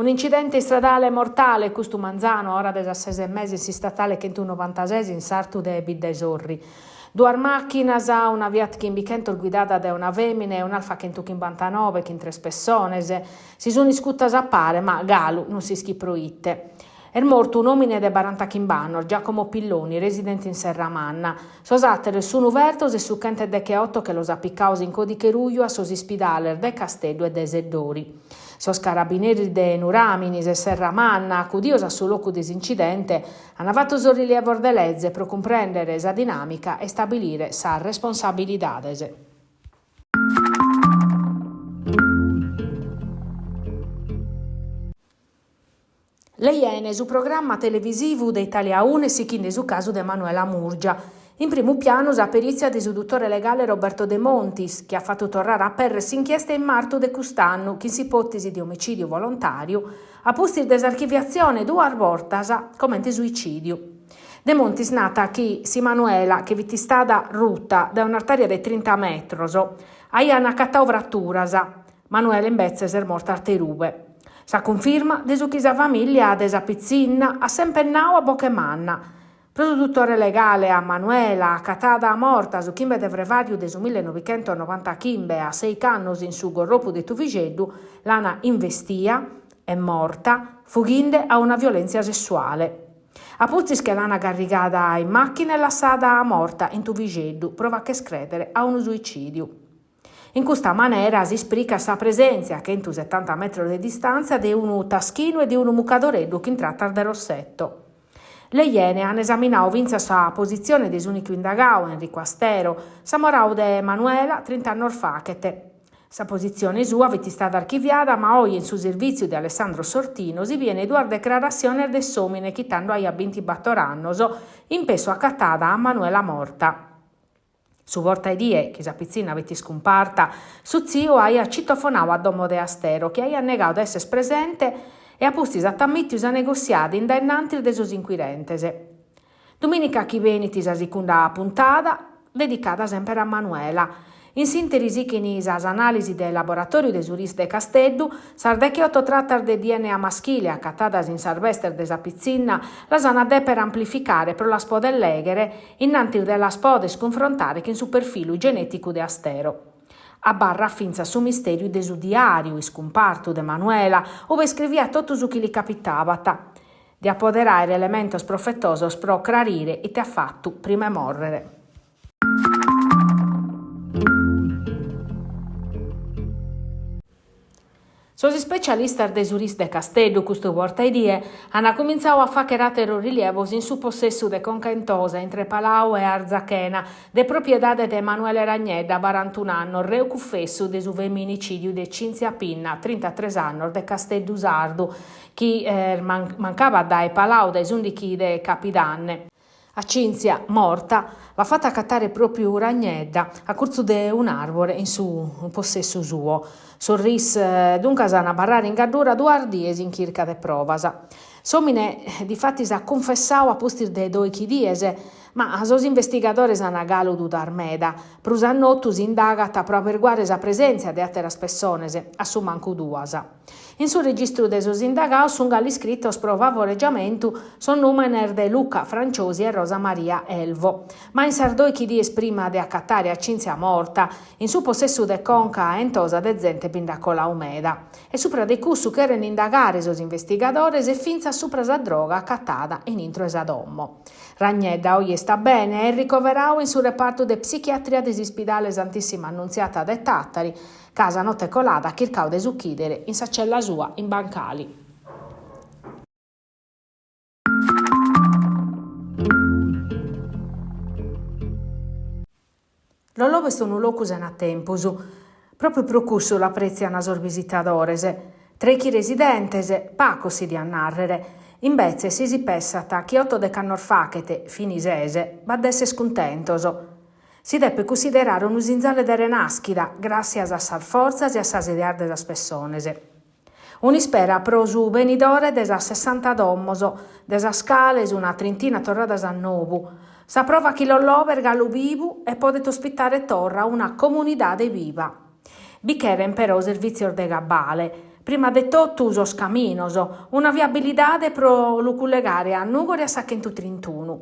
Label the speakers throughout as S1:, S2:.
S1: Un'incidente istradale mortale custu manzanu a ora de sas ses e mesa in s'istatale chentunovantases in sartu de Biddesorri. Duas màchinas, una Fiat chimbichentos guidada dae una fèmina e un'Alfa chentuchimbantanoe chin tres pessones, si sun iscutas a pare ma galu non s'ischit pro ite. Est mortu un'òmine de barantachimb'annos, Giacomo Pilloni, residente in Serramanna. Sos àteros sunu fertos e su chenteddecheoto che los at picados in còdiche ruju a sos ispidales de Casteddu e de Seddori. Sos carabineris de Nuràminis e Serramanna, acudidos a su locu de s'incidente, ant fatu sos rilievos de leze pro cumprèndere sa dinàmica e istabilire sas responsabilidades. Le Iene, su programma televisivu de Italia Uno est sighende su casu de Manuela Murgia. In primu pianu sa perìtzia de su dutore legale Roberto Demontis, chi at fatu torrare a aperrer s'inchiesta in martu de cust'annu chin s'ipòtesi de omicìdiu volontàriu, a pustis de s'archiviatzione duas bortas comente suicìdiu. Demontis nat chi si Manuela che fit istada ruta dae un'artària de trinta metros, aian acatadu fraturas, Manuela imbetzes est morta aterube. Sa cunfirma de su chi sa famìllia de sa pitzinna at semper nau a boche manna. Pro su dutore legale a Manuela, acatada morta su chimbe de frevàriu de su millenovichentosnovantaghimbe a seich'annos in su gorropu de Tuvixeddu, l'ana investia e morta fughinde a una violèntzia sessuale. A pustis che l'ana garrigada in màchina e lassada morta in Tuvixeddu pro fagher crèdere a unu suicìdiu. In custa manera s'ispricat sa presèntzia, a chentusetanta metros de distàntzia, de unu taschinu e de unu mucadoreddu chin tratas de rossetto. Le Iene an esaminadu fintzas sa positzione de s'ùnicu indagadu, Enrico Astero, s'amoradu de Manuela trint'annos faghet. Sa positzione sua fit istada archiviada ma oje in su servìtziu de Alessandro Sortino si bien duas decrarassiones de s'òmine chi tando aiat bintibator annos, in pessu acatada a Manuela morta. Su bortaedie chi sa pitzinna fit iscumparta, su tziu aiat citofonadu a domo de Astero, chi aiat negadu de esser presente e a pustis at ammìtiu sa negossiada in dae innantis de sos inquirentes. Dumìnica chi benit sa sicunda puntada, dedicada semper a Manuela. In s'ìnteri sichin sas anàlisi de laboratòriu de su RIS de Casteddu, Sas decheoto tratas de DNA maschile acatadas in sas bestes de sa pitzinna las an a dèpere amplificare pro las poder lèghere in antis de las poder cunfrontare chin su perfilu genèticu de Astero. Abarrat fintzas su mistèriu de su diàriu iscumpartu de Manuela, ue iscriviat totu su chi li capitabat. Diat poder àere elementos profetosos pro crarire ite at fatu prima 'e mòrrere. Sos ispecialistas de su RIS de Casteddu custu bortaedie ant cumintzadu a fàghere àteros rilievos in su possessu de Conca Entosa intre Palau e Arzachena, de propiedade de Emanuele Ragnedda, barantun'annos, reu cufessu de su feminicìdiu de Cinzia Pinna, trintatres annos, de Casteddu Sardu, chi mancabat dae Palau dae s'ùndichi de capidanne. A Cinzia, morta, l'at fata acatare pròpiu Ragnedda, a curtzu de un'àrbore in su possessu suo. Sos RIS, duncas, an a abarrare in Gaddura duas dies in chirca de provas. S'òmine, difatis, at cunfessadu a pustis de dòichi dies, ma sos investigadores an galu dudas meda. Prus a notu s'indagat pro aberguare sa presèntzia de àteras pessones, a su mancu duas. In su registru de sos indagados sunt galu iscritos pro favoregiamentu sos nùmenes de Luca Franciosi e Rosa Maria Elvo. Ma in sas dòichi dies prima de acatare a Cinzia morta, in su possessu de Conca Entosa de zente bi nd'at coladu meda. E supra de cussu cheren indagare sos investigadores e fintzas supra sa droga acatada in intro 'e sa domo. Ragnedda oje istat bene e est ricoveradu in su repartu de psichiatria de s'ispidale Santissima Annunziata de Tàtari, ca sa note colada at chircadu de s'uchìdere in sa cella sua in Bancali. Lollobo est unu locu sena tempus. Pròpiu pro cussu l'aprètziant sos bisitadores. Trèichi residentes, pacos si diat nàrrere. Imbetzes si si pessat chi otodech'annos fachet, fin ses, b'at d'esser cuntentos. Si depet cunsiderare unu sinzale de renàschida, gràssias a sas fortzas e a sas ideas de sas pessones. Un'ispera pro su benidore de sas sessanta domos, de sas cales una trintina torradas a nou. Sa prova chi Lollobo est galu bibu e podet ospitare torra una comunidade biba. Bi cheren però servìtzios de gabbale. Prima de totu sos caminos, una viabilidade pro lu cullegare a Nùgoro e a sa chentutrintunu.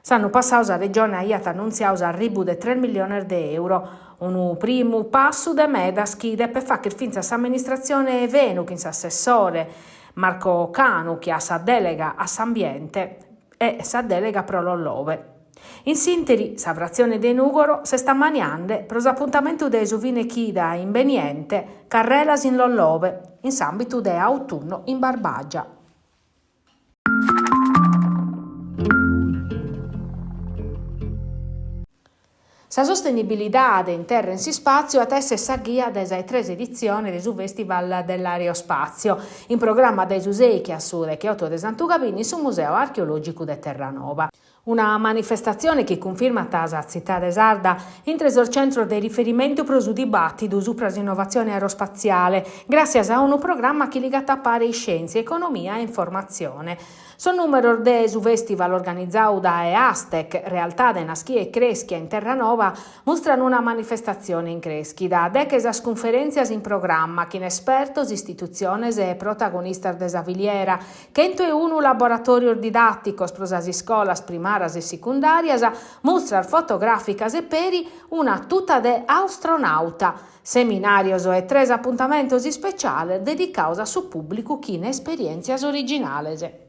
S1: S'annu passadu sa Regione aiat annuntziadu s'arribu de tres milliones de euro, unu primu passu de medas chi depet fàghere fintzas s'amministratzione Fenu chin s'assessore Marco Canu chi at sa dèlega a s'ambiente e sa dèlega pro Lollobe. In s'ìnteri, sa fratzione de Nùgoro s'est ammaniende pro s'apuntamentu de su fine chida imbeniente Carrelas in Lollobe, in s'àmbitu de Autunno in Barbagia. Sa sostenibilidade in terra e in s'ispàtziu at a èssere sa ghia de sa 'e tres editzione de su Festival dell'Aerospazio, in programma dae su sèichi a su decheoto de Santu Gabini in su Museu Archeològicu de Terranova. Una manifestatzione chi cunfirmat sa tzitade sarda intre sos centros de riferimentu pro su dibàtidu supra s'innovatzione aerospatziale, gràssias a unu programma chi ligat a pare iscièntzia, economia e informatzione. Sos nùmeros de su fèstival organizadu dae Astec, realtade naschia e crèschia in Terranova, mustran una manifestatzione in crèschida, deche sas cunferèntzias in programma chin espertos, istitutziones e protagonistas de sa filiera, 101 laboratòrios didàticos pro sas iscolas primaras e sicundàrias, mustras fotogràficas e peri una tuta de astronàuta, seminàrios e tres apuntamentos ispeciales dedicados a su pùblicu chin esperièntzias originales.